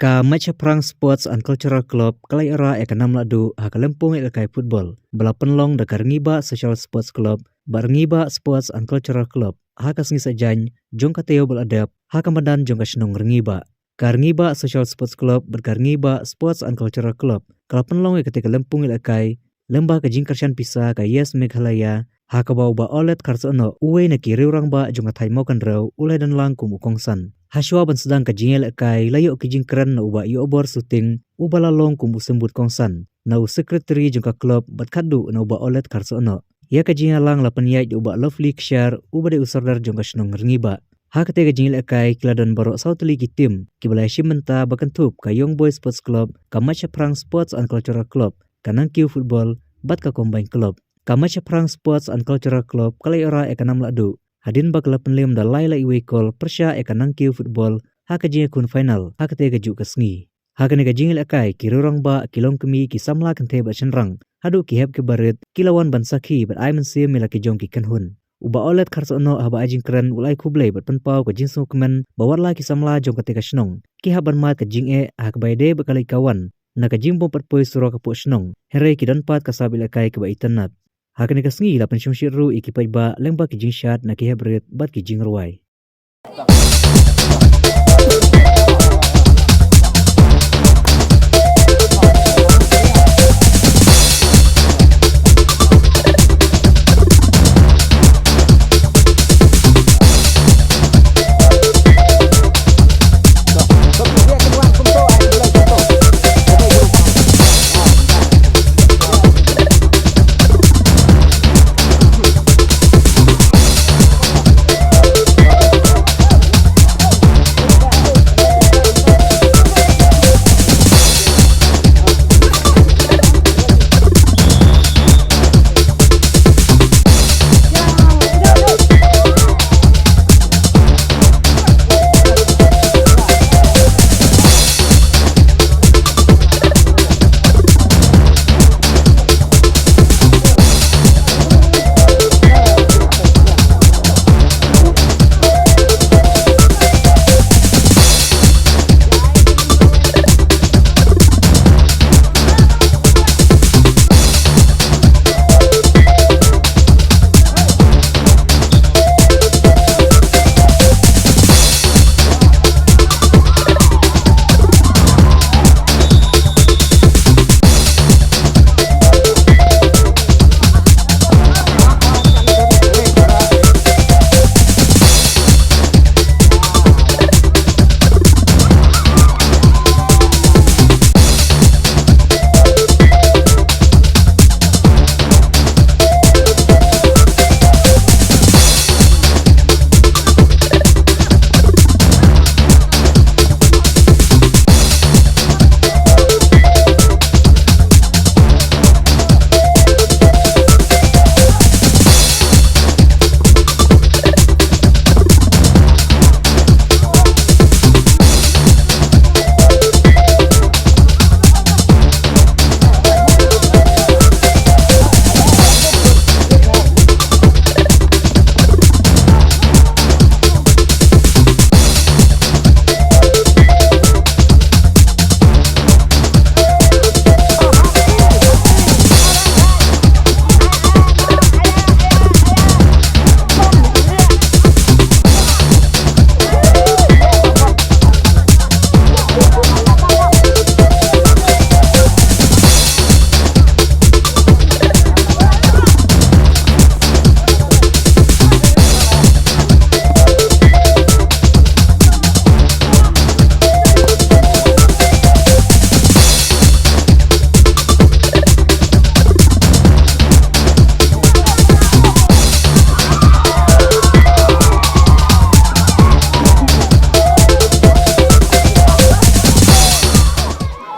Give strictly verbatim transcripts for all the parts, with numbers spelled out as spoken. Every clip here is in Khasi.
Ka Machaphrang Sports and Cultural Club ka la ïoh rah ïa ka nam lahduh ha ka lympung ïalehkai football ba la pynlong da ka Rngibah Social Sports Club bad Rngibah Sports and Cultural Club ha ka sngi Saitjaiñ jong ka taïew ba la dep ha ka madan jong ka shnong Rngibah. Ka Rngibah Social Sports Club bad ka Rngibah Sports and Cultural Club ka la pynlong ïa katei ka lympung ïalehkai lyngba ka jingkyrshan pisa ka Yes Meghalaya, ha kaba u Bah Olet Kharsohnoh, uwei na ki riew rangbah jong ka thaiñ Mawkynrew, u la ïadon lang kum u kongsan. Hashwa ban sdang ka jingïalehkai la ïoh ki jingkren na u Bah Ïohbor Suting, uba la long kum u symbud kongsan, na u secretary jong ka club bad khatduh na u Bah Olet Kharsohnoh. Ïa ka jingïalang la pynïaid da u Bah Lovely Kshiar, uba dei u sordar jong ka shnong Rngibah. Ha katei ka jingïalehkai ki la don baroh saw tylli ki team kiba la ïashim bynta ba kynthup ka Young Boy Sports Club, ka Machaphrang Sports and Cultural Club, ka Nangkiew Football bad ka Combined Club. Ka Machaphrang Sports and Cultural Club ka la ïoh rah ïa ka nam lahduh hadien ba ka la pynlem da lai la iwei kol pyrshah ïa ka Nangkiew Football ha ka jingïakhun final ha katei ka juh ka sngi. Ha kane ka jingïalehkai ki riew rangbah, ki longkmie, ki samla kynthei bad shynrang haduh ki hep ki barit ki la wan ban sakhi bad ai mynsiem ïa la ki jong ki kynhun. U Bah Olet Kharsohnoh haba ai jingkren u la ai khublei bad pynpaw ka jingsngewkmen ba wat la ki samla jong katei ka shnong ki hap ban mad ka jingeh ha kaba ïadei bad ka leit ka wan na ka jingbym pat poi surok hapoh shnong, hynrei ki don pat ka sap ïalehkai kaba itynnad. Ha kane ka sngi la pynshongshit ruh ïa ki paidbah lyngba ki jingshad na ki hep rit bad ki jingrwai.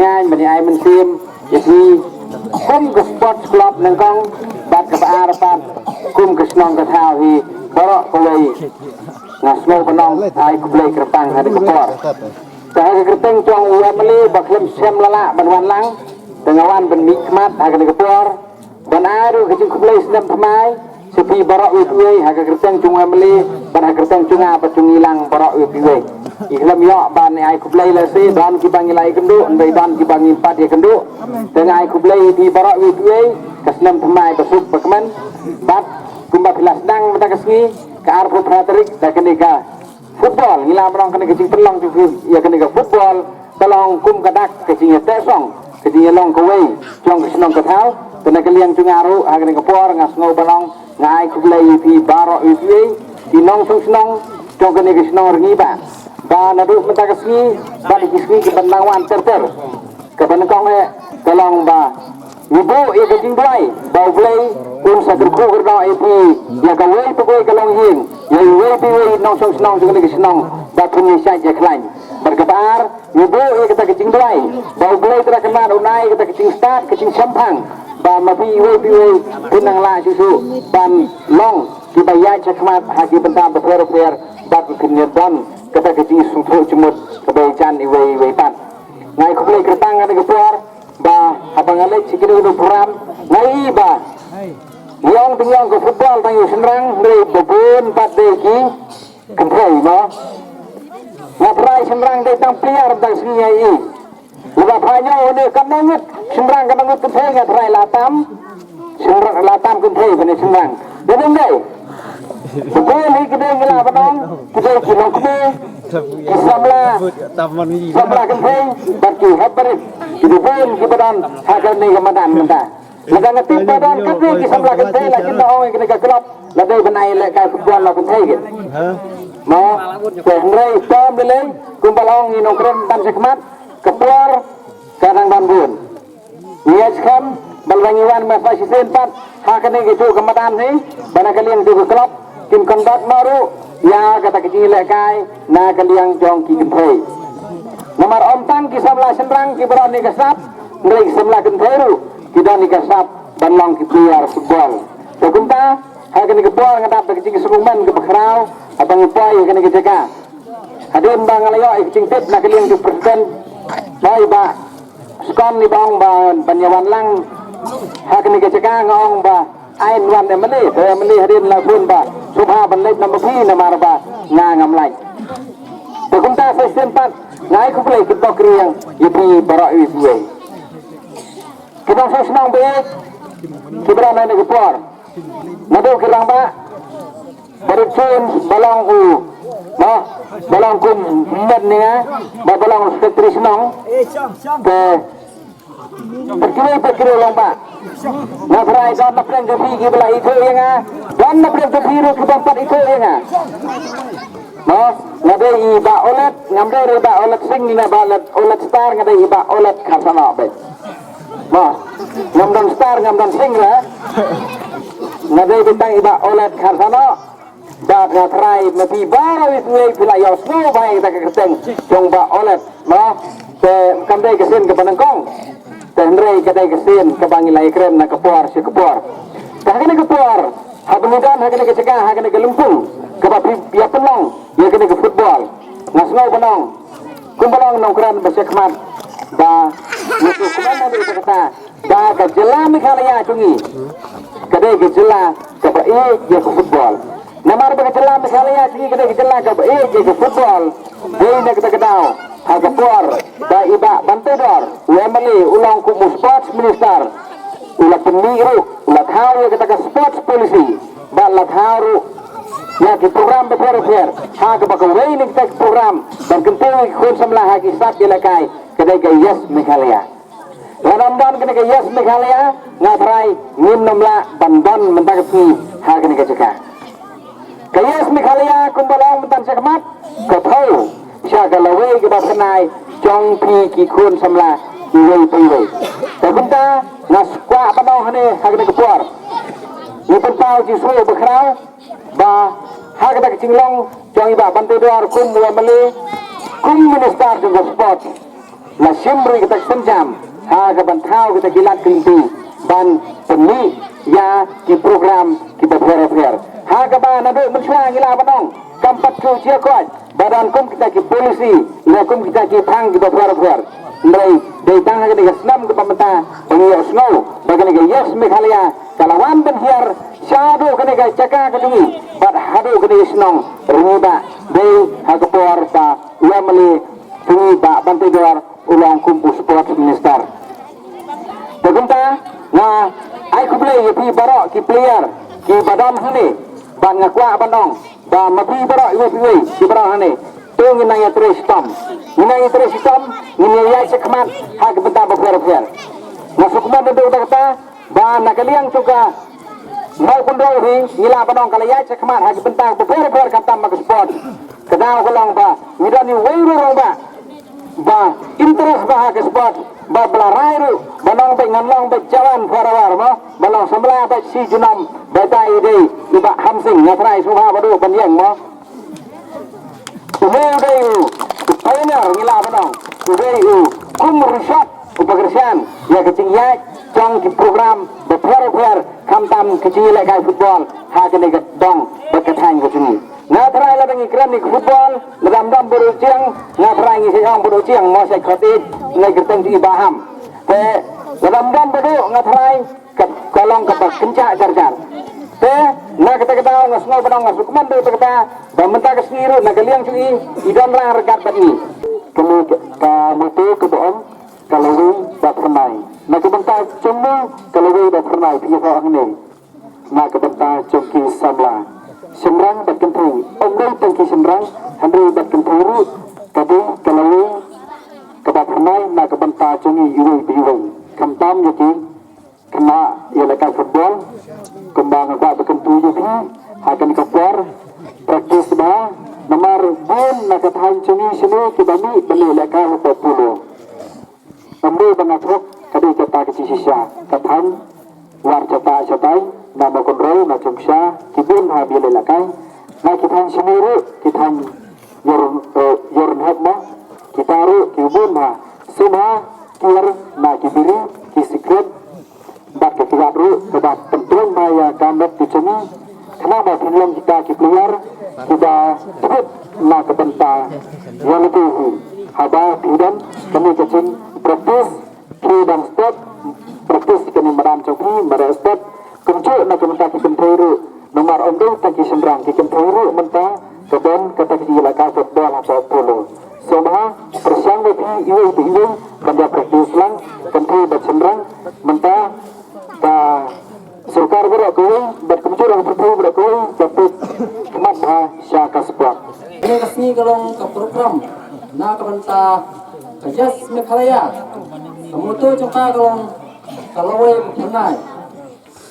Ngan mani ai mynsiem ïa phi kum ka sports club nyngkong bad kaba ar pat kum ka shnong ka thaw hi baroh kawei. Nga sngew ban ong ai khublei kyrpang ha kane ka por. Te ha ka kyrteng jong u M L A ba khlem shem la lah ban wan lang, te nga wan ban mih khmat ha kane ka por ban ai ruh ka jingkhublei snem thymmai sha phi baroh uwei pa uwei ha ka kyrteng jong u M L A bad ha ka kyrteng jong nga bad jong ngi lang baroh uwei pa uwei. Ngi khlem ïoh ban ai khublei lehse, don kiba ngi la ïakynduh, hynrei don kiba ngim pat ïakynduh. Te nga ai khublei ïa phi baroh iwei pa iwei, ka snem thymmai basuk bakmen. Bad kumba phi la sdang mynta ka sngi, ka arphew phra tarik, da kane ka football, ngi la ban ong kane ka jingpynlong jong phi ïa kane ka football, ka long kum ka dak ka jingïateh song, ka jingïalong kawei jong ka shnong ka thaw. Te na ka liang jong nga ruh ha kane ka por nga sngew ban ong, nga ai khublei ïa phi baroh iwei pa iwei, ki nongshong shnong jong kane ka shnong Rangiba, ba naduh mynta ka sngi bad ki sngi kiban nang wan ter ter, kaba nyngkong eh ka long ba ngi buh ïa ka jingduwai ba U Blei un sa kyrkhu kyrdoh ïa phi, ïa kawei pa kawei ka longïing, ïa iwei pa iwei i nongshong shnong jong kane ka shnong, ba phin ïashait ïakhlaiñ. Bad kaba ar, ngi buh ïa kata ka jingduwai ba U Blei Trai Kynrad un ai kata ka jingstad, ka jingshemphang, ba ma phi iwei pa iwei phin nang lah shuh shuh ban long kiba ïaid shakhmat ha ki bynta bapher bapher, bad phin ïadon kata ka jingsngewthuh jingmut kaba ïajan iwei iwei pat. Nga ai khublei kyrpang ha kane ka por ba haba nga leit sha kino kino program, nga ïohi ba ngi ong, te ngi ong ka football tang ïa u shynrang, hynrei ba bun pat dei ki kynthei, mo. Nga tharai shynrang dei tang player tang sngi, nga ïohi. Lada pha ïoh une katno ngut shynrang, katno ngut kynthei, nga tharai la tam shynrang, la tam kynthei ban ïa shynrang. Dei ne ym dei? Te bun hi ki dei, ngi lah ban ong, ki dei ki longkmie, ki samla, samla kynthei bad ki hep barit. Ki dei bun kiba don ha kane ka madan mynta. Lada nga tip ba don katne ki samla kynthei la kin da ong ïa kane ka club, la dei ban ai lehkai football la kynthei kin, mo. Te hynrei tam lei lei, kumba la ong i nongkren mynta shakhmat, ka por ka dang don bun. Ngi ïa skhem ba lada ngi wan mynta shisien pat ha kane kajuh ka madan hi, ba na ka liang jong ka club kin conduct noh ruh ïa kata ka jingïalehkai na ka liang jong ki kynthei. Namar ym tang ki samla shynrang kiba don ïa ka sap, hynrei ki samla kynthei ruh ki don ïa ka sap ban long ki player football. Te kumta ha kane ka por nga dap da ka jingsngewmen kaba khraw haba ngi poi ha kane ka jaka. Hadien ba nga la ïoh ïa ka jingtip na ka liang jong u president, ba i Bah Skon i ba ong ba ban ïa wan lang ha kane ka jaka, nga ong ba ai wan M L A, te M L A hadien la bun ba sngewbha ban leit na ma phi, namar ba nga ngam lait. Te kumta sa shisien pat nga ai khublei kyrpang ïa phi baroh iwei pa iwei. Ki nongshong shnong ba ïeit kiba don ha kane ka por, naduh ki rangbah, ba rit shuh ba long u, ba, ba long kum met ne nga, ba, ba long u secretary shnong. Te bad kiwei pat ki rangbah, nga tharai don na pdeng jong phi kiba la ithuh ïa nga, don na pdeng jong phi ruh kiba ym pat ithuh ïa nga. Mo, nga dei i Bah Olet, ngam dei ruh i Bah Olet Singh, i Bah Olet, Olet Star, nga dei i Bah Olet Kharsanoh beit. Mo, ngam don Star, ngam don Singh re. Nga dei beit tang i Bah Olet Kharsanoh. Bad nga tharai ma phi baroh iwei pa iwei phi la ïohsngew bha ïa kata ka kyrteng jong Bah Olet, mo. Te kam dei ka sien kaba nyngkong, te hynrei ka dei ka sien kaba ngi la ïakren na ka por sha ka por. Te ha kane ka por, haba ngi don ha kane ka jaka, ha kane ka lympung kaba phi ïa pynlong ïa kane ka football, nga sngew ban ong, kumba la ong nongkren ba shakhmat, ba nga sngew kumba ong ba kata, ba ka jylla Meghalaya jong ngi ka dei ka jylla kaba ïeit ïa ka football. Namar ba ka jylla Meghalaya jong ngi ka dei ka jylla kaba ïeit ïa ka football, dei na kata ka daw ha ka por ba i Bah Banteidor, u M L A, u long kum u sports minister, u la pynmih ruh, u la thaw ïa kata ka sports policy, bad la thaw ruh ïa ki program bapher bapher, ha kaba kawei na kita ki program ban kyntiew ïa ki khun samla ha ki sap ïalehkai ka dei ka Yes Meghalaya. Lada ym don kane ka Yes Meghalaya, nga tharai ngin nym lah ban don mynta ka sngi ha kane ka jaka. Ka Yes Meghalaya kumba la ong mynta shakhmat, ka thew sha ka lawei kaba phynnai jong phi ki khun samla iwei pa iwei. Te kumta nga kwah ban ong hangne ha kane ka por, ngi pynpaw jingsngew bakhraw ba ha kata ka jinglong jong i Bah Banteidor kum u M L A, kum minister jong ka sport, la shim ruh ïa kata ka sienjam ha kaban thaw kita ki lad ki lynti ban pynmih ïa ki program kiba pher bapher. Ha kaba naduh mynshuwa ngi lah ban ong kam pat shu jia koit ba don kum kita ki policy, ne kum kita ki thang kiba pher bapher. Hynrei dei tang ha kane ka snem kaba mynta ba ngi ïohsngew ba kane ka Yes Meghalaya ka la wan ban hiar shaduh kane ka jaka ka jong ngi bad haduh kane ka shnong Rangiba, dei ha ka por ba u Family, phi ba ban te jar u long kum u sports minister. Te kumta nga ai khublei ïa phi baroh ki player ki ba don hangne, ban nga kwah ban ong ba ma phi baroh iwei iwei ki baroh hangne, to ngin nang ïa trei shitom, ngin nang ïa trei shitom, ngin ïa ïaid shakhmat ha ki bynta bapher bapher. Nga sngewkmen naduh kata ba na ka liang jong ka Mawkynrew hi ngi lah ban ong ka la ïaid shakhmat ha ki bynta bapher bapher khamtam ha ka sport. Ka daw ka long ba ngi don iwei ruh rangbah ba interest ba ha ka sport, ba ba la rai ruh ba nang bad ngan long bad jawan forever mo, ba long samla bad shi junom, ba ta i dei i Bah Hamsing, nga trai sngewbha ba duh ban ïeng mo. U dei u pioneer ngi lah ban ong, u dei u kum u rishot u ba kyrshan ïa ka jingïaid jong ki program bapher bapher khamtam ka jingïalehkai football ha kane ka dong bad ka thaiñ ka jong ngi. Nga trai lada ngi kren ïa ka football, lada ym don ba duh jiang, nga trai ngi sa ong ba duh jiang mo, sa khot ïa ka kyrteng jong i Bah Ham. Te lada ym don ba duh, nga trai ka, ka long kaba kynjah jar jar. Te na kata ka daw nga sngew ba nga sngewkmen naduh kata ba mynta ka sngi ruh na ka liang jong i, i don lang ryngkat bad ngi. Kane ka, ka motto kaba ong ka lawei bad phyrnai. Na ka bynta jong ngi ka lawei bad phyrnai phi ïoh hangne. Na ka bynta jong ki samla shynrang bad kynthei, ym dei tang ki shynrang hynrei bad kynthei ruh, ka dei ka lawei kaba phyrnai na ka bynta jong ngi iwei pa iwei. Khamtam ïa ki khynnah ïalehkai football, kumba nga kwah ban kyntu ïa phi ha kane ka por, practice bha, namar bun na ka thaiñ jong ngi shane kiba mih ban ïalehkai hapoh Polo. Ym dei ba nga thok, ka dei kata ka jingshisha, ka thaiñ War Jaka shatai, na Mawkynrew, na Jumsha, ki bun bha ba ïalehkai. Na ki thaiñ shane ruh, ki thaiñ Ïor, eh, Ïornhep mo, kita ruh ki bun bha. Sumha, kiar na ki biri, ki sikret, bad ka kiwat ruh kaba pyntrei bha ïa ka met ka jong ngi. Khnang ba phin long kita ki player kiba tbit na ka bynta ïa lade hi. Haba phi don kane ka jing practice, phi dang step practice kane madan jong phi, madan step kumjuh na ka bynta ki kynthei ruh. Namar ym dei tang ki shynrang, ki kynthei ruh mynta ka don kata ka jingïalehkai football hapoh Polo. Sngewbha pyrshang ba phi iwei pa iwei ban ïa practice lang, kynthei bad shynrang, mynta ka sorkar baroh kawei bad kumjuh ruh ka pyrthei baroh kawei ka peit khmat bha sha ka sport. Kane ka sngi ka long ka program na ka bynta ka Yes Meghalaya. Ka motto jong ka ka long ka lawei bad phyrnai.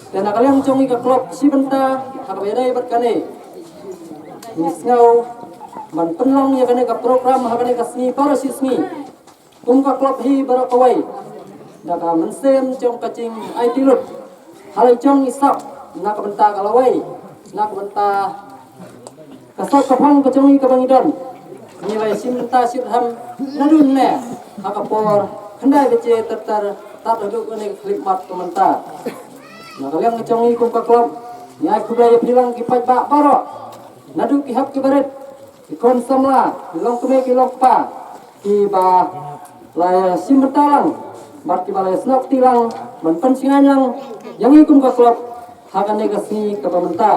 Te na ka liang jong ngi ka club shi bynta ha kaba ïadei bad kane, ngi sngew ban pynlong ïa kane ka program ha kane ka sngi baroh shi sngi. Kum ka club hi baroh kawei, da ka mynsiem jong ka jingaiti lut, ha la jong ngi sap na ka bynta ka lawei, na ka bynta ka sap ka phong ka jong ngi kaba ngi don. Ngi la ïashim bynta shitrhem naduh ne ha ka por khyndai baje ter ter tad haduh kane ka khyllipmat ka mynta. Na ka liang ka jong ngi kum ka club, ngi ai khublei ïa phi lang ki paidbah baroh, naduh ki hep ki barit, ki khun samla, ki longkmie ki longkpa, kiba la ïashim bynta lang bad kiba la ïasnoh kti lang ban pynshngaiñ lang ïa ngi kum ka club ha kane ka sngi kaba mynta.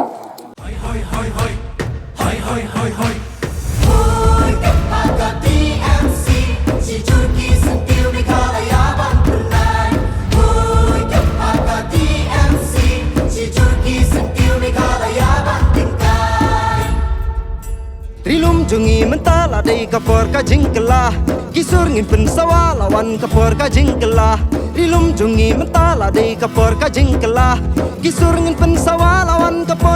Hoi, hoi, hoi, hoi. Hoi, hoi, hoi, hoi. Hoi, ka pa ka T M C, shi jur ki syntiew Meghalaya ban pynlait. Hoi, ka pa ka T M C, shi jur ki syntiew Meghalaya ban pynlait. Ri lum jong ngi mynta la dei ka por ka jingkylla. Ki sur ngin pynsawa la wan ka por ka jingkylla. Ri lum jong ngi mynta la dei ka por ka jingkylla. Ki sur ngin pynsawa la wan ka por